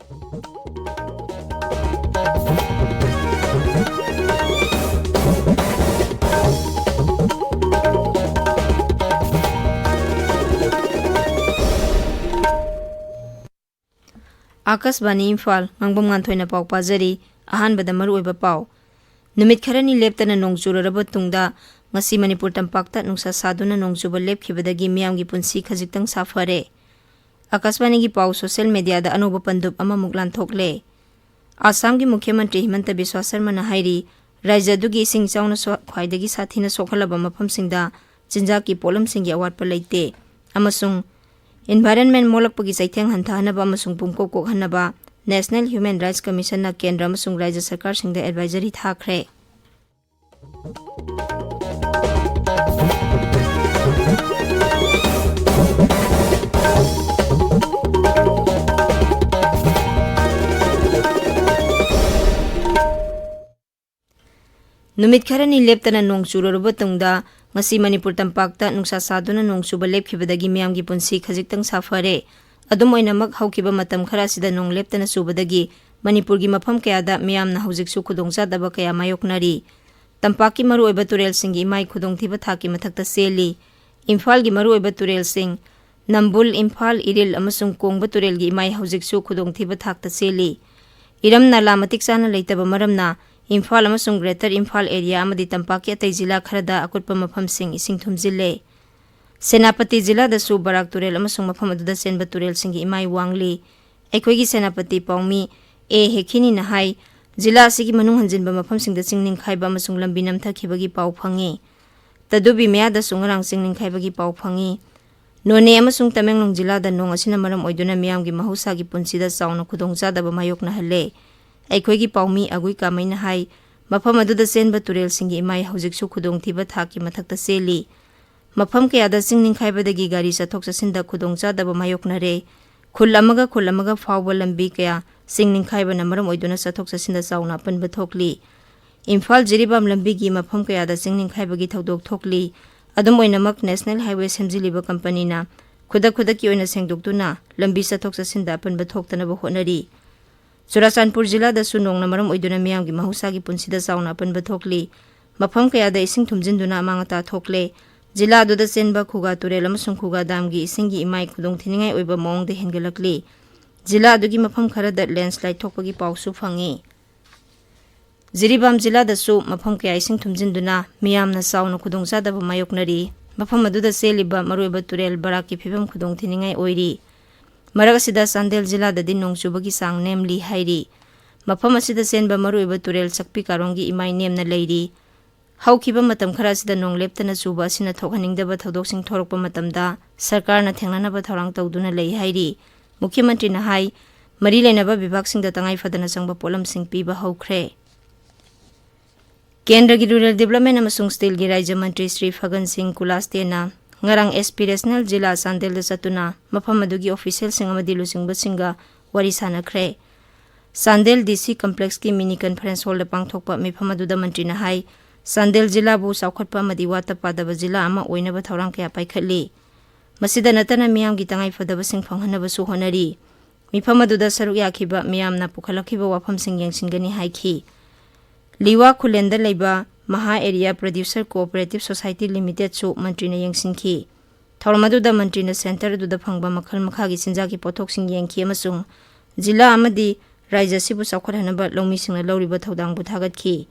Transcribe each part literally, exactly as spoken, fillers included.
ꯑꯥꯀꯥꯁꯕꯥꯅꯤ ꯏꯝꯐꯥꯜ, ꯉꯥꯡꯕꯝ ꯉꯥꯟꯊꯣꯏꯅ ꯄꯥꯎ ꯄꯥꯖꯔꯤ꯫ ꯑꯍꯥꯟꯕꯗ ꯃꯔꯨꯑꯣꯏꯕ ꯄꯥꯎ꯫ ꯅꯨꯃꯤꯠ ꯈꯔꯅꯤ ꯂꯦꯞꯇꯅ ꯅꯣꯡ ꯆꯨꯔꯔꯕ ꯇꯨꯡꯗ ꯉꯁꯤ ꯃꯅꯤꯄꯨꯔ ꯇꯝꯄꯥꯛꯇ ꯅꯨꯡꯁꯥ ꯁꯥꯗꯨꯅ ꯅꯣꯡ ꯆꯨꯕ ꯂꯦꯞꯈꯤꯕꯗꯒꯤ ꯃꯤꯌꯥꯝꯒꯤ ꯄꯨꯟꯁꯤ ꯈꯖꯤꯛꯇꯪ ꯁꯥꯐꯔꯦ꯫ ꯑꯥꯀꯥꯁꯕꯥꯅꯤꯒꯤ ꯄꯥꯎ ꯁꯣꯁꯤꯌꯦꯜ ꯃꯦꯗꯤꯌꯥꯗ ꯑꯅꯧꯕ ꯄꯟꯗꯨꯞ ꯑꯃꯃꯨꯛ ꯂꯥꯟꯊꯣꯛꯂꯦ꯫ ꯑꯁꯥꯝꯒꯤ ꯃꯨꯈ꯭ꯌ ꯃꯟꯇ꯭ꯔꯤ ꯍꯤꯃꯟꯇ ꯕꯤꯁ꯭ꯋꯥ ꯁꯔꯃꯅ ꯍꯥꯏꯔꯤ, ꯔꯥꯖ꯭ꯌ ꯑꯗꯨꯒꯤ ꯏꯁꯤꯡ ꯏꯆꯥꯎꯅ ꯁꯣ-, ꯈ꯭ꯋꯥꯏꯗꯒꯤ ꯁꯥꯊꯤꯅ ꯁꯣꯛꯍꯜꯂꯕ ꯃꯐꯝꯁꯤꯡꯗ ꯆꯤꯟꯖꯥꯛꯀꯤ ꯄꯣꯠꯂꯝꯁꯤꯡꯒꯤ ꯑꯋꯥꯠꯄ ꯂꯩꯇꯦ ꯑꯃꯁꯨꯡ environment ꯃꯣꯠꯂꯛꯄꯒꯤ ꯆꯩꯊꯦꯡ ꯍꯟꯊꯍꯟꯅꯕ ꯑꯃꯁꯨꯡ ꯄꯨꯝꯀꯣꯛ ꯀꯣꯛꯍꯟꯅꯕ National Human Rights Commissionꯅ ꯀꯦꯟꯗ꯭ꯔ ꯑꯃꯁꯨꯡ ꯔꯥꯖ꯭ꯌ ꯁꯔꯀꯥꯔꯁꯤꯡꯗ advisory ꯊꯥꯈ꯭ꯔꯦ꯫ ꯅꯨꯃꯤꯠ ꯈꯔꯅꯤ ꯂꯦꯞꯇꯅ ꯅꯣꯡ ꯆꯨꯔꯨꯔꯕ ꯇꯨꯡꯗ ꯉꯁꯤ ꯃꯅꯤꯄꯨꯔ ꯇꯝꯄꯥꯛꯇ ꯅꯨꯡꯁꯥ ꯁꯥꯗꯨꯅ ꯅꯣꯡ ꯆꯨꯕ ꯂꯦꯞꯈꯤꯕꯗꯒꯤ ꯃꯤꯌꯥꯝꯒꯤ ꯄꯨꯟꯁꯤ ꯈꯖꯤꯛꯇꯪ ꯁꯥꯐꯔꯦ꯫ ꯑꯗꯨꯝ ꯑꯣꯏꯅꯃꯛ, ꯍꯧꯈꯤꯕ ꯃꯇꯝ ꯈꯔ ꯑꯁꯤꯗ ꯅꯣꯡ ꯂꯦꯞꯇꯅ ꯆꯨꯕꯗꯒꯤ ꯃꯅꯤꯄꯨꯔꯒꯤ ꯃꯐꯝ ꯀꯌꯥꯗ ꯃꯤꯌꯥꯝꯅ ꯍꯧꯖꯤꯛꯁꯨ ꯈꯨꯗꯣꯡꯆꯥꯗꯕ ꯀꯌꯥ ꯃꯥꯌꯣꯛꯅꯔꯤ꯫ ꯇꯝꯄꯥꯛꯀꯤ ꯃꯔꯨꯑꯣꯏꯕ ꯇꯨꯔꯦꯜꯁꯤꯡꯒꯤ ꯏꯃꯥꯏ ꯈꯨꯗꯣꯡꯊꯤꯕ ꯊꯥꯛꯀꯤ ꯃꯊꯛꯇ ꯆꯦꯜꯂꯤ꯫ ꯏꯝꯐꯥꯜꯒꯤ ꯃꯔꯨꯑꯣꯏꯕ ꯇꯨꯔꯦꯜꯁꯤꯡ ꯅꯝꯕꯨꯜ, ꯏꯝꯐꯥꯜ, ꯏꯔꯤꯜ ꯑꯃꯁꯨꯡ ꯀꯣꯡꯕ ꯇꯨꯔꯦꯜꯒꯤ ꯏꯃꯥꯏ ꯍꯧꯖꯤꯛꯁꯨ ꯈꯨꯗꯣꯡꯊꯤꯕ ꯊꯥꯛꯇ ꯆꯦꯜꯂꯤ꯫ ꯏꯔꯝ ꯅꯂꯥ ꯃꯇꯤꯛ ꯆꯥꯅ ꯂꯩꯇꯕ ꯃꯔꯝꯅ ꯏꯝꯐꯥꯜ ꯑꯃꯁꯨꯡ Greater Imphal area ꯑꯃꯗꯤ ꯇꯝꯄꯥꯛꯀꯤ ꯑꯇꯩ ꯖꯤꯂꯥ ꯈꯔꯗ ꯑꯀꯨꯠꯄ ꯃꯐꯝꯁꯤꯡ ꯏꯁꯤꯡ ꯊꯨꯝꯖꯤꯜꯂꯦ꯫ ꯁꯦꯅꯥꯄꯇꯤ ꯖꯤꯂꯥꯗꯁꯨ ꯕꯔꯥꯛ ꯇꯨꯔꯦꯜ ꯑꯃꯁꯨꯡ ꯃꯐꯝ ꯑꯗꯨꯗ ꯆꯦꯟꯕ ꯇꯨꯔꯦꯜꯁꯤꯡꯒꯤ ꯏꯃꯥꯏ ꯋꯥꯡꯂꯤ꯫ ꯑꯩꯈꯣꯏꯒꯤ ꯁꯦꯅꯥꯄꯇꯤ ꯄꯥꯎꯃꯤ ꯑꯦ ꯍꯦꯈꯤꯅꯤꯅ ꯍꯥꯏ, ꯖꯤꯂꯥ ꯑꯁꯤꯒꯤ ꯃꯅꯨꯡ ꯍꯟꯖꯤꯟꯕ ꯃꯐꯝꯁꯤꯡꯗ ꯆꯤꯡ ꯅꯤꯡꯈꯥꯏꯕ ꯑꯃꯁꯨꯡ ꯂꯝꯕꯤ ꯅꯝꯊꯈꯤꯕꯒꯤ ꯄꯥꯎ ꯐꯪꯉꯤ꯫ ꯇꯗꯨꯕꯤ ꯃꯌꯥꯗꯁꯨ ꯉꯔꯥꯡ ꯆꯤꯡ ꯅꯤꯡꯈꯥꯏꯕꯒꯤ ꯄꯥꯎ ꯐꯪꯉꯤ꯫ ꯅꯣꯅꯦ ꯑꯃꯁꯨꯡ ꯇꯃꯦꯡꯂꯣꯡ ꯖꯤꯂꯥꯗ ꯅꯣꯡ ꯑꯁꯤꯅ ꯃꯔꯝ ꯑꯣꯏꯗꯨꯅ ꯃꯤꯌꯥꯝꯒꯤ ꯃꯍꯧꯁꯥꯒꯤ ꯄꯨꯟꯁꯤꯗ ꯆꯥꯎꯅ ꯈꯨꯗꯣꯡꯆꯥꯗꯕ ꯃꯥꯌꯣꯛꯅꯍꯜꯂꯦ꯫ ꯑꯩꯈꯣꯏꯒꯤ ꯄꯥꯎꯃꯤ ꯑꯒꯨꯏ ꯀꯥꯃꯩꯅ ꯍꯥꯏ, ꯃꯐꯝ ꯑꯗꯨꯗ ꯆꯦꯟꯕ ꯇꯨꯔꯦꯜꯁꯤꯡꯒꯤ ꯏꯃꯥꯏ ꯍꯧꯖꯤꯛꯁꯨ ꯈꯨꯗꯣꯡꯊꯤꯕ ꯊꯥꯛꯀꯤ ꯃꯊꯛꯇ ꯆꯦꯜꯂꯤ꯫ ꯃꯐꯝ ꯀꯌꯥꯗ ꯆꯤꯡ ꯅꯤꯡꯈꯥꯏꯕꯗꯒꯤ ꯒꯥꯔꯤ ꯆꯠꯊꯣꯛ ꯆꯠꯁꯤꯟꯗ ꯈꯨꯗꯣꯡꯆꯥꯗꯕ ꯃꯥꯌꯣꯛꯅꯔꯦ꯫ ꯈꯨꯜ ꯑꯃꯒ ꯈꯨꯜ ꯑꯃꯒ ꯐꯥꯎꯕ ꯂꯝꯕꯤ ꯀꯌꯥ ꯆꯤꯡ ꯅꯤꯡꯈꯥꯏꯕꯅ ꯃꯔꯝ ꯑꯣꯏꯗꯨꯅ ꯆꯠꯊꯣꯛ ꯆꯠꯁꯤꯟꯗ ꯆꯥꯎꯅ ꯑꯄꯟꯕ ꯊꯣꯛꯂꯤ꯫ ꯏꯝꯐꯥꯜ ꯖꯤꯔꯤꯕꯥꯝ ꯂꯝꯕꯤꯒꯤ ꯃꯐꯝ ꯀꯌꯥꯗ ꯆꯤꯡ ꯅꯤꯡꯈꯥꯏꯕꯒꯤ ꯊꯧꯗꯣꯛ ꯊꯣꯛꯂꯤ꯫ ꯑꯗꯨꯝ ꯑꯣꯏꯅꯃꯛ, ꯅꯦꯁꯅꯦꯜ ꯍꯥꯏꯋꯦ ꯁꯦꯝꯖꯤꯜꯂꯤꯕ ꯀꯝꯄꯅꯤꯅ ꯈꯨꯗꯛ ꯈꯨꯗꯛꯀꯤ ꯑꯣꯏꯅ ꯁꯦꯡꯗꯣꯛꯇꯨꯅ ꯂꯝꯕꯤ ꯆꯠꯊꯣꯛ ꯆꯠꯁꯤꯟꯗ ꯑꯄꯟꯕ ꯊꯣꯛꯇꯅꯕ ꯍꯣꯠꯅꯔꯤ꯫ ꯆꯨꯔꯥꯆꯥꯟꯄꯨꯔ ꯖꯤꯂꯥꯗꯁꯨ ꯅꯣꯡꯅ ꯃꯔꯝ ꯑꯣꯏꯗꯨꯅ ꯃꯤꯌꯥꯝꯒꯤ ꯃꯍꯧꯁꯥꯒꯤ ꯄꯨꯟꯁꯤꯗ ꯆꯥꯎꯅ ꯑꯄꯟꯕ ꯊꯣꯛꯂꯤ꯫ ꯃꯐꯝ ꯀꯌꯥꯗ ꯏꯁꯤꯡ ꯊꯨꯝꯖꯤꯟꯗꯨꯅ ꯑꯃꯥꯡ ꯑꯇꯥ ꯊꯣꯛꯂꯦ꯫ ꯖꯤꯂꯥ ꯑꯗꯨꯗ ꯆꯦꯟꯕ ꯈꯨꯒꯥ ꯇꯨꯔꯦꯜ ꯑꯃꯁꯨꯡ ꯈꯨꯒꯥ ꯗꯥꯝꯒꯤ ꯏꯁꯤꯡꯒꯤ ꯏꯃꯥꯏ ꯈꯨꯗꯣꯡ ꯊꯤꯅꯤꯡꯉꯥꯏ ꯑꯣꯏꯕ ꯃꯑꯣꯡꯗ ꯍꯦꯟꯒꯠꯂꯛꯂꯤ꯫ ꯖꯤꯂꯥ ꯑꯗꯨꯒꯤ ꯃꯐꯝ ꯈꯔꯗ ꯂꯦꯟꯁꯂꯥꯏꯠ ꯊꯣꯛꯄꯒꯤ ꯄꯥꯎꯁꯨ ꯐꯪꯉꯤ꯫ ꯖꯤꯔꯤꯕꯥꯝ ꯖꯤꯂꯥꯗꯁꯨ ꯃꯐꯝ ꯀꯌꯥ ꯏꯁꯤꯡ ꯊꯨꯝꯖꯤꯟꯗꯨꯅ ꯃꯤꯌꯥꯝꯅ ꯆꯥꯎꯅ ꯈꯨꯗꯣꯡꯆꯥꯗꯕ ꯃꯥꯌꯣꯛꯅꯔꯤ꯫ ꯃꯐꯝ ꯑꯗꯨꯗ ꯆꯦꯜꯂꯤꯕ ꯃꯔꯨꯑꯣꯏꯕ ꯇꯨꯔꯦꯜ ꯕꯔꯥꯛꯀꯤ ꯐꯤꯕꯝ ꯈꯨꯗꯣꯡ ꯊꯤꯅꯤꯡꯉꯥꯏ ꯑꯣꯏꯔꯤ꯫ ꯃꯔꯛ ꯑꯁꯤꯗ ꯆꯥꯟꯗꯦꯜ ꯖꯤꯂꯥꯗꯗꯤ ꯅꯣꯡ ꯆꯨꯕꯒꯤ ꯆꯥꯡ ꯅꯦꯝꯂꯤ ꯍꯥꯏꯔꯤ꯫ ꯃꯐꯝ ꯑꯁꯤꯗ ꯆꯦꯟꯕ ꯃꯔꯨꯑꯣꯏꯕ ꯇꯨꯔꯦꯜ ꯆꯛꯄꯤ ꯀꯥꯔꯣꯡꯒꯤ ꯏꯃꯥꯏ ꯅꯦꯝꯅ ꯂꯩꯔꯤ꯫ ꯍꯧꯈꯤꯕ ꯃꯇꯝ ꯈꯔ ꯑꯁꯤꯗ ꯅꯣꯡ ꯂꯦꯞꯇꯅ ꯆꯨꯕ ꯑꯁꯤꯅ ꯊꯣꯛꯍꯟꯅꯤꯡꯗꯕ ꯊꯧꯗꯣꯛꯁꯤꯡ ꯊꯣꯔꯛꯄ ꯃꯇꯝꯗ ꯁꯔꯀꯥꯔꯅ ꯊꯦꯡꯅꯅꯕ ꯊꯧꯔꯥꯡ ꯇꯧꯗꯨꯅ ꯂꯩ ꯍꯥꯏꯔꯤ꯫ ꯃꯨꯈ꯭ꯌ ꯃꯟꯇ꯭ꯔꯤꯅ ꯍꯥꯏ, ꯃꯔꯤ ꯂꯩꯅꯕ ꯕꯤꯚꯥꯒꯁꯤꯡꯗ ꯇꯉꯥꯏ ꯐꯗꯅ ꯆꯪꯕ ꯄꯣꯠꯂꯝꯁꯤꯡ ꯄꯤꯕ ꯍꯧꯈ꯭ꯔꯦ꯫ ꯀꯦꯟꯗ꯭ꯔꯒꯤ ꯔꯨꯔꯦꯜ ꯗꯤꯕꯂꯞꯃꯦꯟ ꯑꯃꯁꯨꯡ ꯁ꯭ꯇꯤꯜꯒꯤ ꯔꯥꯖ꯭ꯌ ꯃꯟꯇ꯭ꯔꯤ ꯁ꯭ꯔꯤ ꯐꯒꯟ ꯁꯤꯡ ꯀꯨꯂꯥꯁꯇꯦꯅ ꯉꯔꯥꯡ ꯑꯦꯁꯄꯤꯔꯦꯁꯅꯦꯜ ꯖꯤꯂꯥ ꯆꯥꯟꯗꯦꯜꯗ ꯆꯠꯇꯨꯅ ꯃꯐꯝ ꯑꯗꯨꯒꯤ ꯑꯣꯐꯤꯁꯤꯌꯦꯜꯁꯤꯡ ꯑꯃꯗꯤ ꯂꯨꯆꯤꯡꯕꯁꯤꯡꯒ ꯋꯥꯔꯤ ꯁꯥꯅꯈ꯭ꯔꯦ꯫ ꯆꯥꯟꯗꯦꯜ ꯗꯤ ꯁꯤ ꯀꯝꯄ꯭ꯂꯦꯛꯁꯀꯤ ꯃꯤꯅꯤ ꯀꯟꯐꯔꯦꯟꯁ ꯍꯣꯜꯗ ꯄꯥꯡꯊꯣꯛꯄ ꯃꯤꯐꯝ ꯑꯗꯨꯗ ꯃꯟꯇ꯭ꯔꯤꯅ ꯍꯥꯏ, ꯆꯥꯟꯗꯦꯜ ꯖꯤꯂꯥꯕꯨ ꯆꯥꯎꯈꯠꯄ ꯑꯃꯗꯤ ꯋꯥꯠꯇ ꯄꯥꯗꯕ ꯖꯤꯂꯥ ꯑꯃ ꯑꯣꯏꯅꯕ ꯊꯧꯔꯥꯡ ꯀꯌꯥ ꯄꯥꯏꯈꯠꯂꯤ꯫ ꯃꯁꯤꯗ ꯅꯠꯇꯅ ꯃꯤꯌꯥꯝꯒꯤ ꯇꯉꯥꯏꯐꯗꯕꯁꯤꯡ ꯐꯪꯍꯟꯅꯕꯁꯨ ꯍꯣꯠꯅꯔꯤ꯫ ꯃꯤꯐꯝ ꯑꯗꯨꯗ ꯁꯔꯨꯛ ꯌꯥꯈꯤꯕ ꯃꯤꯌꯥꯝꯅ ꯄꯨꯈꯠꯂꯛꯈꯤꯕ ꯋꯥꯐꯝꯁꯤꯡ ꯌꯦꯡꯁꯤꯟꯒꯅꯤ ꯍꯥꯏꯈꯤ꯫ ꯂꯤꯋꯥ ꯈꯨꯂꯦꯟꯗ ꯂꯩꯕ ꯃꯍꯥ ꯑꯦꯔꯤꯌꯥ ꯄ꯭ꯔꯣꯗ꯭ꯌꯨꯁꯔ ꯀꯣꯑꯣꯄꯔꯦꯇꯤꯚ ꯁꯣꯁꯥꯏꯇꯤ ꯂꯤꯃꯤꯇꯦꯗꯁꯨ ꯃꯟꯇ꯭ꯔꯤꯅ ꯌꯦꯡꯁꯤꯟꯈꯤ꯫ ꯊꯧꯔꯝ ꯑꯗꯨꯗ ꯃꯟꯇ꯭ꯔꯤꯅ ꯁꯦꯟꯇꯔ ꯑꯗꯨꯗ ꯐꯪꯕ ꯃꯈꯜ ꯃꯈꯥꯒꯤ ꯆꯤꯟꯖꯥꯛꯀꯤ ꯄꯣꯠꯊꯣꯛꯁꯤꯡ ꯌꯦꯡꯈꯤ ꯑꯃꯁꯨꯡ ꯖꯤꯂꯥ ꯑꯃꯗꯤ ꯔꯥꯖ꯭ꯌ ꯑꯁꯤꯕꯨ ꯆꯥꯎꯈꯠꯍꯟꯅꯕ ꯂꯧꯃꯤꯁꯤꯡꯅ ꯂꯧꯔꯤꯕ ꯊꯧꯗꯥꯡꯕꯨ ꯊꯥꯒꯠꯈꯤ꯫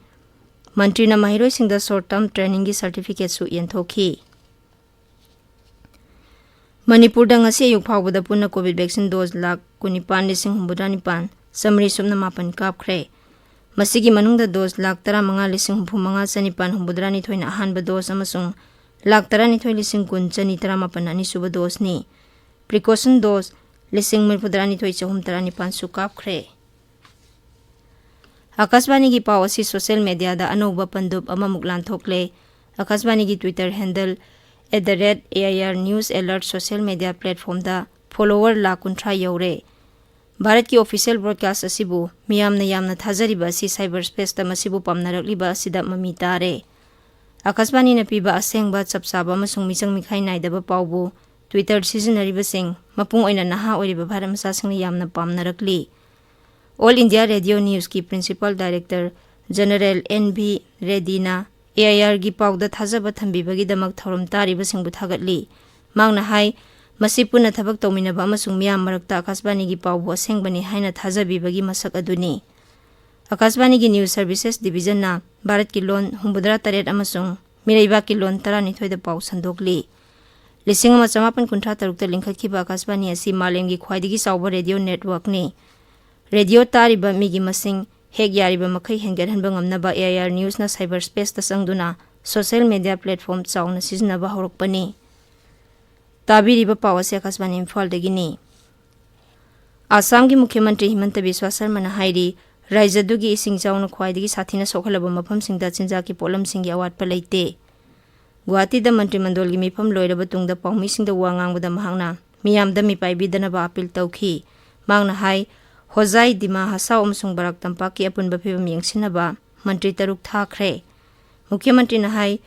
ꯃꯟꯇ꯭ꯔꯤꯅ ꯃꯍꯩꯔꯣꯏꯁꯤꯡꯗ ꯁꯣꯔꯠ ꯇꯔꯝ ꯇ꯭ꯔꯦꯅꯤꯡꯒꯤ ꯁꯥꯔꯇꯤꯐꯤꯀꯦꯠꯁꯨ ꯌꯦꯟꯊꯣꯛꯈꯤ꯫ ꯃꯅꯤꯄꯨꯔꯗ ꯉꯁꯤ ꯑꯌꯨꯛ ꯐꯥꯎꯕꯗ ꯄꯨꯟꯅ ꯀꯣꯚꯤꯗ ꯚꯦꯛꯁꯤꯟ ꯗꯣꯖ ꯂꯥꯈ ꯀꯨꯟꯅꯤꯄꯥꯟ ꯂꯤꯁꯤꯡ ꯍꯨꯝꯐꯨꯇꯔꯥ ꯅꯤꯄꯥꯟ ꯆꯥꯃꯔꯤ ꯁꯨꯞꯅ ꯃꯥꯄꯟ ꯀꯥꯞꯈ꯭ꯔꯦ꯫ ꯃꯁꯤꯒꯤ ꯃꯅꯨꯡꯗ ꯗꯣꯖ ꯂꯥꯈ ꯇꯔꯥꯃꯉꯥ ꯂꯤꯁꯤꯡ ꯍꯨꯝꯐꯨꯃꯉꯥ ꯆꯅꯤꯄꯥꯟ ꯍꯨꯝꯐꯨꯇꯔꯥꯅꯤꯊꯣꯏꯅ ꯑꯍꯥꯟꯕ ꯗꯣꯖ ꯑꯃꯁꯨꯡ ꯂꯥꯈ ꯇꯔꯥꯅꯤꯊꯣꯏ ꯂꯤꯁꯤꯡ ꯀꯨꯟ ꯆꯅꯤ ꯇꯔꯥꯃꯥꯄꯟꯅ ꯑꯅꯤꯁꯨꯕ ꯗꯣꯖꯅꯤ꯫ ꯄ꯭ꯔꯤꯀꯣꯁꯟ ꯗꯣꯖ ꯂꯤꯁꯤꯡ ꯃꯔꯤꯐꯨꯇꯔꯥꯅꯤꯊꯣꯏ ꯆꯍꯨꯝ ꯇꯔꯥꯅꯤꯄꯥꯟꯁꯨ ꯀꯥꯞꯈ꯭ꯔꯦ꯫ ꯑꯥꯀꯥꯁꯕꯥꯅꯤꯒꯤ ꯄꯥꯎ ꯑꯁꯤ ꯁꯣꯁꯤꯌꯦꯜ ꯃꯦꯗꯤꯌꯥꯗ ꯑꯅꯧꯕ ꯄꯟꯗꯨꯞ ꯑꯃꯃꯨꯛ ꯂꯥꯟꯊꯣꯛꯂꯦ꯫ ꯑꯥꯀꯥꯁꯕꯥꯅꯤꯒꯤ Twitter handle at the rate A I R news alert social media ꯄ꯭ꯂꯦꯠꯐꯣꯝꯗ ꯐꯣꯂꯣꯋꯔ ꯂꯥꯈ ꯀꯨꯟꯊ꯭ꯔꯥ ꯌꯧꯔꯦ꯫ ꯚꯥꯔꯠꯀꯤ ꯑꯣꯐꯤꯁꯤꯌꯦꯜ ꯕ꯭ꯔꯣꯗꯀꯥꯁ ꯑꯁꯤꯕꯨ ꯃꯤꯌꯥꯝꯅ ꯌꯥꯝꯅ ꯊꯥꯖꯔꯤꯕ ꯑꯁꯤ ꯁꯥꯏꯕꯔ ꯁ꯭ꯄꯦꯁꯇ ꯃꯁꯤꯕꯨ ꯄꯥꯝꯅꯔꯛꯂꯤꯕ ꯑꯁꯤꯗ ꯃꯃꯤ ꯇꯥꯔꯦ꯫ ꯑꯥꯀꯥꯁꯕꯥꯅꯤꯅ ꯄꯤꯕ ꯑꯁꯦꯡꯕ, ꯆꯞ ꯆꯥꯕ ꯑꯃꯁꯨꯡ ꯃꯤꯆꯪ ꯃꯤꯈꯥꯏ ꯅꯥꯏꯗꯕ ꯄꯥꯎꯕꯨ ꯇ꯭ꯋꯤꯇꯔ ꯁꯤꯖꯤꯟꯅꯔꯤꯕꯁꯤꯡ, ꯃꯄꯨꯡ ꯑꯣꯏꯅ ꯅꯍꯥ ꯑꯣꯏꯔꯤꯕ ꯚꯥꯔꯠ ꯃꯆꯥꯁꯤꯡꯅ ꯌꯥꯝꯅ ꯄꯥꯝꯅꯔꯛꯂꯤ꯫ All India Radio Newsꯀꯤ Principal Director General N V Reddyꯅ A I Rꯒꯤ ꯄꯥꯎꯗ ꯊꯥꯖꯕ ꯊꯝꯕꯤꯕꯒꯤꯗꯃꯛ ꯊꯧꯔꯝ ꯇꯥꯔꯤꯕꯁꯤꯡꯕꯨ ꯊꯥꯒꯠꯂꯤ꯫ ꯃꯍꯥꯛꯅ ꯍꯥꯏ, ꯃꯁꯤ ꯄꯨꯟꯅ ꯊꯕꯛ ꯇꯧꯃꯤꯟꯅꯕ ꯑꯃꯁꯨꯡ ꯃꯤꯌꯥꯝ ꯃꯔꯛꯇ ꯑꯀꯥꯁꯕꯥꯅꯤꯒꯤ ꯄꯥꯎꯕꯨ ꯑꯁꯦꯡꯕꯅꯤ ꯍꯥꯏꯅ ꯊꯥꯖꯕꯤꯕꯒꯤ ꯃꯁꯛ ꯑꯗꯨꯅꯤ꯫ ꯑꯀꯥꯁꯕꯥꯅꯤꯒꯤ News Services Divisionꯅ ꯚꯥꯔꯠꯀꯤ ꯂꯣꯟ ꯍꯨꯝꯐꯨꯇꯔꯥ ꯇꯔꯦꯠ ꯑꯃꯁꯨꯡ ꯃꯤꯔꯩꯕꯥꯛꯀꯤ ꯂꯣꯟ ꯇꯔꯥꯅꯤꯊꯣꯏꯗ ꯄꯥꯎ ꯁꯟꯗꯣꯛꯂꯤ꯫ ꯂꯤꯁꯤꯡ ꯑꯃ ꯆꯃꯥꯄꯟ ꯀꯨꯟꯊ꯭ꯔꯥ ꯇꯔꯨꯛꯇ ꯂꯤꯡꯈꯠꯈꯤꯕ ꯑꯀꯥꯁꯕꯥꯅꯤ ꯑꯁꯤ ꯃꯥꯂꯦꯝꯒꯤ ꯈ꯭ꯋꯥꯏꯗꯒꯤ ꯆꯥꯎꯕ ꯔꯦꯗꯤꯑꯣ ꯅꯦꯠꯋꯥꯔꯛꯅꯤ꯫ ꯔꯦꯗꯤꯑꯣ ꯇꯥꯔꯤꯕ ꯃꯤꯒꯤ ꯃꯁꯤꯡ ꯍꯦꯛ ꯌꯥꯔꯤꯕ ꯃꯈꯩ ꯍꯦꯟꯒꯠꯍꯟꯕ ꯉꯝꯅꯕ A I R Newsꯅ cyber spaceꯇ ꯆꯪꯗꯨꯅ social media platform ꯆꯥꯎꯅ ꯁꯤꯖꯤꯟꯅꯕ ꯍꯧꯔꯛꯄꯅꯤ꯫ ꯇꯥꯕꯤꯔꯤꯕ ꯄꯥꯎ ꯑꯁꯤ ꯑꯀꯥꯁꯕꯥꯅꯤ ꯏꯝꯐꯥꯜꯗꯒꯤꯅꯤ꯫ ꯑꯁꯥꯝꯒꯤ ꯃꯨꯈ꯭ꯌ ꯃꯟꯇ꯭ꯔꯤ ꯍꯤꯃꯟꯇ ꯕꯤꯁ꯭ꯋꯥ ꯁꯔꯃꯅ ꯍꯥꯏꯔꯤ, ꯔꯥꯖ꯭ꯌꯗꯨꯒꯤ ꯏꯁꯤꯡ ꯏꯆꯥꯎꯅ ꯈ꯭ꯋꯥꯏꯗꯒꯤ ꯁꯥꯊꯤꯅ ꯁꯣꯛꯍꯜꯂꯕ ꯃꯐꯝꯁꯤꯡꯗ ꯆꯤꯟꯖꯥꯛꯀꯤ ꯄꯣꯠꯂꯝꯁꯤꯡꯒꯤ ꯑꯋꯥꯠꯄ ꯂꯩꯇꯦ꯫ ꯒꯨꯋꯥꯍꯥꯇꯤꯗ ꯃꯟꯇ꯭ꯔꯤ ꯃꯟꯗꯣꯜꯒꯤ ꯃꯤꯐꯝ ꯂꯣꯏꯔꯕ ꯇꯨꯡꯗ ꯄꯥꯎꯃꯤꯁꯤꯡꯗ ꯋꯥ ꯉꯥꯡꯕꯗ ꯃꯍꯥꯛꯅ ꯃꯤꯌꯥꯝꯗ ꯃꯤꯄꯥꯏꯕꯤꯗꯅꯕ ꯑꯥꯄꯤꯜ ꯇꯧꯈꯤ꯫ ꯃꯍꯥꯛꯅ ꯍꯥꯏ, ꯍꯣꯖꯥꯏ, ꯗꯤꯃꯥ ꯍꯁꯥꯎ ꯑꯃꯁꯨꯡ ꯕꯔꯥꯛ ꯇꯝꯄꯥꯛꯀꯤ ꯑꯄꯨꯟꯕ ꯐꯤꯕꯝ ꯌꯦꯡꯁꯤꯟꯅꯕ ꯃꯟꯇ꯭ꯔꯤ ꯇꯔꯨꯛ ꯊꯥꯈ꯭ꯔꯦ꯫ ꯃꯨꯈ꯭ꯌ ꯃꯟꯇ꯭ꯔꯤꯅ ꯍꯥꯏ,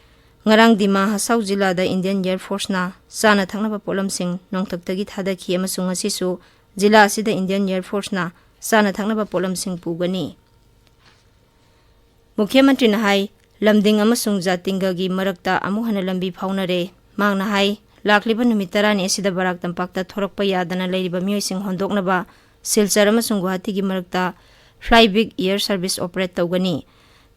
ꯉꯔꯥꯡ ꯗꯤꯃꯥ ꯍꯁꯥꯎ ꯖꯤꯂꯥꯗ Indian Air Forceꯅ ꯆꯥꯅ ꯊꯛꯅꯕ ꯄꯣꯠꯂꯝꯁꯤꯡ ꯅꯣꯡꯊꯛꯇꯒꯤ ꯊꯥꯗꯈꯤ ꯑꯃꯁꯨꯡ ꯉꯁꯤꯁꯨ ꯖꯤꯂꯥ ꯑꯁꯤꯗ Indian Air Forceꯅ ꯆꯥꯅ ꯊꯛꯅꯕ ꯄꯣꯠꯂꯝꯁꯤꯡ ꯄꯨꯒꯅꯤ꯫ ꯃꯨꯈ꯭ꯌ ꯃꯟꯇ꯭ꯔꯤꯅ ꯍꯥꯏ, ꯂꯝꯗꯤꯡ ꯑꯃꯁꯨꯡ ꯖꯥꯇꯤꯡꯒꯒꯤ ꯃꯔꯛꯇ ꯑꯃꯨꯛ ꯍꯟꯅ ꯂꯝꯕꯤ ꯐꯥꯎꯅꯔꯦ꯫ ꯃꯍꯥꯛꯅ ꯍꯥꯏ, ꯂꯥꯛꯂꯤꯕ ꯅꯨꯃꯤꯠ ꯇꯔꯥꯅꯤ ꯑꯁꯤꯗ ꯕꯔꯥꯛ ꯇꯝꯄꯥꯛꯇ ꯊꯣꯔꯛꯄ ꯌꯥꯗꯅ ꯂꯩꯔꯤꯕ ꯃꯤꯑꯣꯏꯁꯤꯡ ꯍꯣꯟꯗꯣꯛꯅꯕ ꯁꯤꯜꯆꯔ ꯑꯃꯁꯨꯡ ꯒꯨꯋꯥꯍꯥꯇꯤꯒꯤ ꯃꯔꯛꯇ Fly Big Air Service operate ꯇꯧꯒꯅꯤ꯫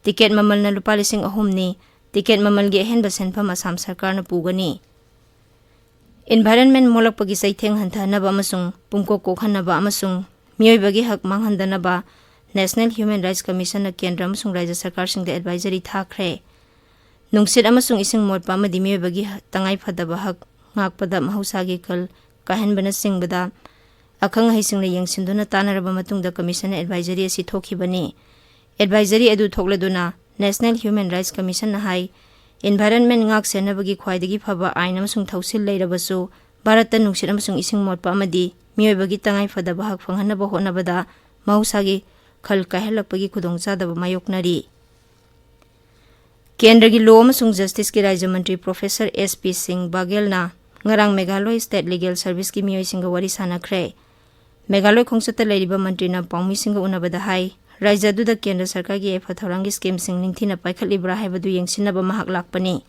ꯇꯤꯀꯦꯠ ꯃꯃꯜꯅ ꯂꯨꯄꯥ ꯂꯤꯁꯤꯡ ꯑꯍꯨꯝꯅꯤ꯫ ꯇꯤꯀꯦꯠ ꯃꯃꯜꯒꯤ ꯑꯍꯦꯟꯕ ꯁꯦꯟꯐꯝ ꯑꯁꯥꯝ ꯁꯔꯀꯥꯔꯅ ꯄꯨꯒꯅꯤ꯫ Environment ꯃꯣꯠꯂꯛꯄꯒꯤ ꯆꯩꯊꯦꯡ ꯍꯟꯊꯍꯟꯅꯕ ꯑꯃꯁꯨꯡ ꯄꯨꯡꯀꯣꯛ ꯀꯣꯛꯍꯟꯅꯕ ꯑꯃꯁꯨꯡ ꯃꯤꯑꯣꯏꯕꯒꯤ ꯍꯛ ꯃꯥꯡꯍꯟꯗꯅꯕ National Human Rights Commissionꯅ ꯀꯦꯟꯗ꯭ꯔ ꯑꯃꯁꯨꯡ ꯔꯥꯖ꯭ꯌ ꯁꯔꯀꯥꯔꯁꯤꯡꯗ advisory ꯊꯥꯈ꯭ꯔꯦ꯫ ꯅꯨꯡꯁꯤꯠ ꯑꯃꯁꯨꯡ ꯏꯁꯤꯡ ꯃꯣꯠꯄ ꯑꯃꯗꯤ ꯃꯤꯑꯣꯏꯕꯒꯤ ꯍ-, ꯇꯉꯥꯏ ꯐꯗꯕ ꯍꯛ ꯉꯥꯛꯄꯗ ꯃꯍꯧꯁꯥꯒꯤ ꯈꯜ ꯀꯥꯏꯍꯟꯕꯅꯆꯤꯡꯕꯗ ꯑꯈꯪ ꯑꯍꯩꯁꯤꯡꯅ ꯌꯦꯡꯁꯤꯟꯗꯨꯅ ꯇꯥꯟꯅꯔꯕ ꯃꯇꯨꯡꯗ Commissionꯅ advisory ꯑꯁꯤ ꯊꯣꯛꯈꯤꯕꯅꯤ꯫ Advisory ꯑꯗꯨ ꯊꯣꯛꯂꯗꯨꯅ National Human Rights Commissionꯅ ꯍꯥꯏ, environment ꯉꯥꯛ ꯁꯦꯟꯅꯕꯒꯤ ꯈ꯭ꯋꯥꯏꯗꯒꯤ ꯐꯕ ꯑꯥꯏꯟ ꯑꯃꯁꯨꯡ ꯊꯧꯁꯤꯜ ꯂꯩꯔꯕꯁꯨ, ꯚꯥꯔꯠꯇ ꯅꯨꯡꯁꯤꯠ ꯑꯃꯁꯨꯡ ꯏꯁꯤꯡ ꯃꯣꯠꯄ ꯑꯃꯗꯤ ꯃꯤꯑꯣꯏꯕꯒꯤ ꯇꯉꯥꯏ ꯐꯗꯕ ꯍꯛ ꯐꯪꯍꯟꯅꯕ ꯍꯣꯠꯅꯕꯗ ꯃꯍꯧꯁꯥꯒꯤ ꯈꯜ ꯀꯥꯏꯍꯜꯂꯛꯄꯒꯤ ꯈꯨꯗꯣꯡꯆꯥꯗꯕ ꯃꯥꯌꯣꯛꯅꯔꯤ꯫ ꯀꯦꯟꯗ꯭ꯔꯒꯤ Law ꯑꯃꯁꯨꯡ Justiceꯀꯤ ꯔꯥꯖ꯭ꯌ ꯃꯟꯇ꯭ꯔꯤ Professor S P Singh Baghelꯅ ꯉꯔꯥꯡ Meghalaya State Legal Serviceꯀꯤ ꯃꯤꯑꯣꯏꯁꯤꯡꯒ ꯋꯥꯔꯤ ꯁꯥꯟꯅꯈ꯭ꯔꯦ꯫ ꯃꯦꯘꯥꯂꯣꯏ ꯈꯣꯡꯆꯠꯇ ꯂꯩꯔꯤꯕ ꯃꯟꯇ꯭ꯔꯤꯅ ꯄꯥꯎꯃꯤꯁꯤꯡꯒ ꯎꯅꯕꯗ ꯍꯥꯏ, ꯔꯥꯏꯖ꯭ꯌ ꯑꯗꯨꯗ ꯀꯦꯟꯗ꯭ꯔ ꯁꯔꯀꯥꯔꯒꯤ ꯌꯥꯏꯐ ꯊꯧꯔꯥꯡꯒꯤ ꯁ꯭ꯀꯤꯝꯁꯤꯡ ꯅꯤꯡꯊꯤꯅ ꯄꯥꯏꯈꯠꯂꯤꯕ꯭ꯔꯥ ꯍꯥꯏꯕꯗꯨ ꯌꯦꯡꯁꯤꯟꯅꯕ ꯃꯍꯥꯛ ꯂꯥꯛꯄꯅꯤ꯫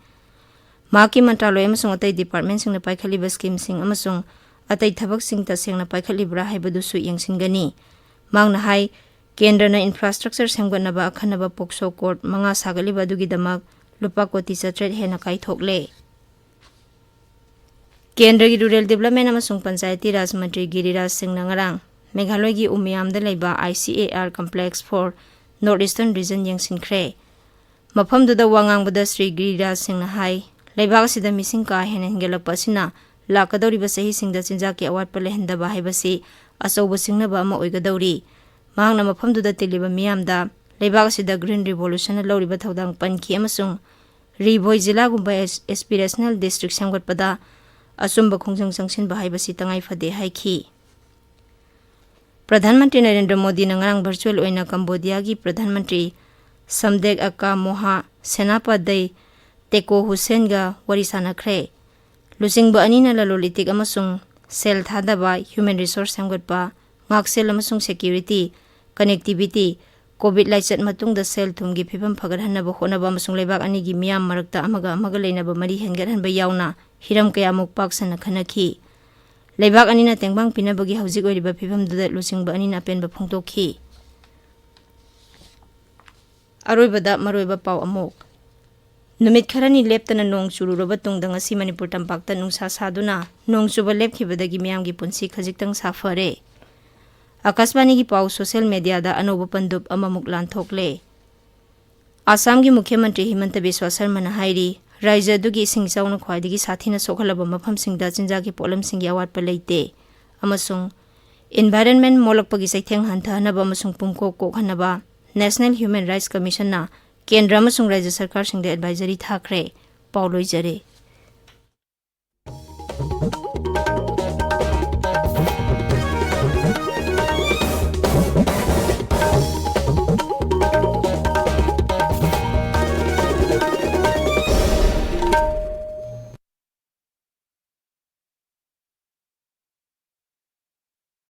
ꯃꯍꯥꯛꯀꯤ ꯃꯟꯇ꯭ꯔꯥꯂꯣꯏ ꯑꯃꯁꯨꯡ ꯑꯇꯩ ꯗꯤꯄꯥꯔꯠꯃꯦꯟꯁꯤꯡꯅ ꯄꯥꯏꯈꯠꯂꯤꯕ ꯁ꯭ꯀꯤꯝꯁꯤꯡ ꯑꯃꯁꯨꯡ ꯑꯇꯩ ꯊꯕꯛꯁꯤꯡ ꯇꯁꯦꯡꯅ ꯄꯥꯏꯈꯠꯂꯤꯕ꯭ꯔꯥ ꯍꯥꯏꯕꯗꯨꯁꯨ ꯌꯦꯡꯁꯤꯟꯒꯅꯤ꯫ ꯃꯍꯥꯛꯅ ꯍꯥꯏ, ꯀꯦꯟꯗ꯭ꯔꯅ ꯏꯟꯐ꯭ꯔꯥꯁ꯭ꯇ꯭ꯔꯛꯆꯔ ꯁꯦꯝꯒꯠꯅꯕ ꯑꯈꯟꯅꯕ ꯄꯣꯛꯁꯣ ꯀꯣꯔꯠ ꯃꯉꯥ ꯁꯥꯒꯠꯂꯤꯕ ꯑꯗꯨꯒꯤꯗꯃꯛ ꯂꯨꯄꯥ ꯀꯣꯇꯤ ꯆꯥꯇ꯭ꯔꯦꯠ ꯍꯦꯟꯅ ꯀꯥꯏꯊꯣꯛꯂꯦ꯫ ꯀꯦꯟꯗ꯭ꯔꯒꯤ ꯔꯨꯔꯦꯜ ꯗꯤꯕ꯭ꯂꯞꯃꯦꯟ ꯑꯃꯁꯨꯡ ꯄꯟꯆꯥꯌꯇꯤ ꯔꯥꯖ ꯃꯟꯇ꯭ꯔꯤ ꯒꯤꯔꯤꯔꯥꯖ ꯁꯤꯡꯅ ꯉꯔꯥꯡ ꯃꯦꯘꯥꯂꯣꯏꯒꯤ ꯎꯃꯤꯌꯥꯝꯗ ꯂꯩꯕ ICAR Complex for North Eastern Region ꯌꯦꯡꯁꯤꯟꯈ꯭ꯔꯦ꯫ ꯃꯐꯝꯗꯨꯗ ꯋꯥ ꯉꯥꯡꯕꯗ ꯁ꯭ꯔꯤ ꯒꯤꯔꯤꯔꯥꯖ ꯁꯤꯡꯅ ꯍꯥꯏ, ꯂꯩꯕꯥꯛ ꯑꯁꯤꯗ ꯃꯤꯁꯤꯡ ꯀꯥ ꯍꯦꯟꯅ ꯍꯦꯟꯒꯠꯂꯛꯄ ꯑꯁꯤꯅ ꯂꯥꯛꯀꯗꯧꯔꯤꯕ ꯆꯍꯤꯁꯤꯡꯗ ꯆꯤꯟꯖꯥꯛꯀꯤ ꯑꯋꯥꯠꯄ ꯂꯩꯍꯟꯗꯕ ꯍꯥꯏꯕꯁꯤ ꯑꯆꯧꯕ ꯁꯤꯡꯅꯕ ꯑꯃ ꯑꯣꯏꯒꯗꯧꯔꯤ꯫ ꯃꯍꯥꯛꯅ ꯃꯐꯝꯗꯨꯗ ꯇꯤꯜꯂꯤꯕ ꯃꯤꯌꯥꯝꯗ ꯂꯩꯕꯥꯛ ꯑꯁꯤꯗ Green Revolution ꯂꯧꯔꯤꯕ ꯊꯧꯗꯥꯡ ꯄꯟꯈꯤ ꯑꯃꯁꯨꯡ ꯔꯤ ꯚꯣꯏ ꯖꯤꯂꯥꯒꯨꯝꯕ ꯑꯦꯁ-, aspirational district ꯁꯦꯝꯒꯠꯄꯗ ꯑꯆꯨꯝꯕ ꯈꯣꯡꯖꯪ ꯆꯪꯁꯤꯟꯕ ꯍꯥꯏꯕꯁꯤ ꯇꯉꯥꯏ ꯐꯗꯦ ꯍꯥꯏꯈꯤ꯫ ꯄ꯭ꯔꯙꯥꯟ ꯃꯟꯇ꯭ꯔꯤ ꯅꯔꯦꯟꯗ꯭ꯔ ꯃꯣꯗꯤꯅ ꯉꯔꯥꯡ ꯚꯔꯆꯨꯑꯦꯜ ꯑꯣꯏꯅ ꯀꯝꯕꯣꯗꯤꯌꯥꯒꯤ ꯄ꯭ꯔꯙꯥꯟ ꯃꯟꯇ꯭ꯔꯤ ꯁꯝꯗꯦꯛ ꯑꯀꯥ ꯃꯣꯍꯥ ꯁꯦꯅꯥꯄꯥꯗꯩ ꯇꯦꯀꯣ ꯍꯨꯁꯦꯟꯒ ꯋꯥꯔꯤ ꯁꯥꯟꯅꯈ꯭ꯔꯦ꯫ ꯂꯨꯆꯤꯡꯕ ꯑꯅꯤꯅ ꯂꯂꯣꯟ ꯏꯇꯤꯛ ꯑꯃꯁꯨꯡ ꯁꯦꯜ ꯊꯥꯗꯕ, human resource ꯁꯦꯝꯒꯠꯄ, ꯉꯥꯛꯁꯦꯜ ꯑꯃꯁꯨꯡ security, connectivity, COVID ꯂꯥꯏꯆꯠ ꯃꯇꯨꯡꯗ ꯁꯦꯜ ꯊꯨꯝꯒꯤ ꯐꯤꯕꯝ ꯐꯒꯠꯍꯟꯅꯕ ꯍꯣꯠꯅꯕ ꯑꯃꯁꯨꯡ ꯂꯩꯕꯥꯛ ꯑꯅꯤꯒꯤ ꯃꯤꯌꯥꯝ ꯃꯔꯛꯇ ꯑꯃꯒ ꯑꯃꯒ ꯂꯩꯅꯕ ꯃꯔꯤ ꯍꯦꯟꯒꯠꯍꯟꯕ ꯌꯥꯎꯅ ꯍꯤꯔꯝ ꯀꯌꯥꯃꯨꯛ ꯄꯥꯛ ꯁꯟꯅ ꯈꯟꯅꯈꯤ꯫ ꯂꯩꯕꯥꯛ ꯑꯅꯤꯅ ꯇꯦꯡꯕꯥꯡ ꯄꯤꯅꯕꯒꯤ ꯍꯧꯖꯤꯛ ꯑꯣꯏꯔꯤꯕ ꯐꯤꯕꯝꯗꯨꯗ ꯂꯨꯆꯤꯡꯕ ꯑꯅꯤꯅ ꯑꯄꯦꯟꯕ ꯐꯣꯡꯗꯣꯛꯈꯤ꯫ ꯑꯔꯣꯏꯕꯗ ꯃꯔꯨꯑꯣꯏꯕ ꯄꯥꯎ ꯑꯃꯨꯛ꯫ ꯅꯨꯃꯤꯠ ꯈꯔꯅꯤ ꯂꯦꯞꯇꯅ ꯅꯣꯡ ꯆꯨꯔꯨꯔꯕ ꯇꯨꯡꯗ ꯉꯁꯤ ꯃꯅꯤꯄꯨꯔ ꯇꯝꯄꯥꯛꯇ ꯅꯨꯡꯁꯥ ꯁꯥꯗꯨꯅ ꯅꯣꯡ ꯆꯨꯕ ꯂꯦꯞꯈꯤꯕꯗꯒꯤ ꯃꯤꯌꯥꯝꯒꯤ ꯄꯨꯟꯁꯤ ꯈꯖꯤꯛꯇꯪ ꯁꯥꯐꯔꯦ꯫ ꯑꯥꯀꯥꯁꯕꯥꯅꯤꯒꯤ ꯄꯥꯎ ꯁꯣꯁꯤꯌꯦꯜ ꯃꯦꯗꯤꯌꯥꯗ ꯑꯅꯧꯕ ꯄꯟꯗꯨꯞ ꯑꯃꯃꯨꯛ ꯂꯥꯟꯊꯣꯛꯂꯦ꯫ ꯑꯁꯥꯝꯒꯤ ꯃꯨꯈ꯭ꯌ ꯃꯟꯇ꯭ꯔꯤ ꯍꯤꯃꯟꯇ ꯕꯤꯁ꯭ꯋꯥ ꯁꯔꯃꯅ ꯍꯥꯏꯔꯤ, ꯔꯥꯖ꯭ꯌ ꯑꯗꯨꯒꯤ ꯏꯁꯤꯡ ꯏꯆꯥꯎꯅ ꯈ꯭ꯋꯥꯏꯗꯒꯤ ꯁꯥꯊꯤꯅ ꯁꯣꯛꯍꯜꯂꯕ ꯃꯐꯝꯁꯤꯡꯗ ꯆꯤꯟꯖꯥꯛꯀꯤ ꯄꯣꯠꯂꯝꯁꯤꯡꯒꯤ ꯑꯋꯥꯠꯄ ꯂꯩꯇꯦ ꯑꯃꯁꯨꯡ environment ꯃꯣꯠꯂꯛꯄꯒꯤ ꯆꯩꯊꯦꯡ ꯍꯟꯊꯍꯟꯅꯕ ꯑꯃꯁꯨꯡ ꯄꯨꯡꯀꯣꯛ ꯀꯣꯛꯍꯟꯅꯕ National Human Rights Commission ꯅ ꯀꯦꯟꯗ꯭ꯔ ꯑꯃꯁꯨꯡ ꯔꯥꯖ꯭ꯌ ꯁꯔꯀꯥꯔꯁꯤꯡꯗ advisory ꯊꯥꯈ꯭ꯔꯦ꯫ ꯄꯥꯎ ꯂꯣꯏꯖꯔꯦ꯫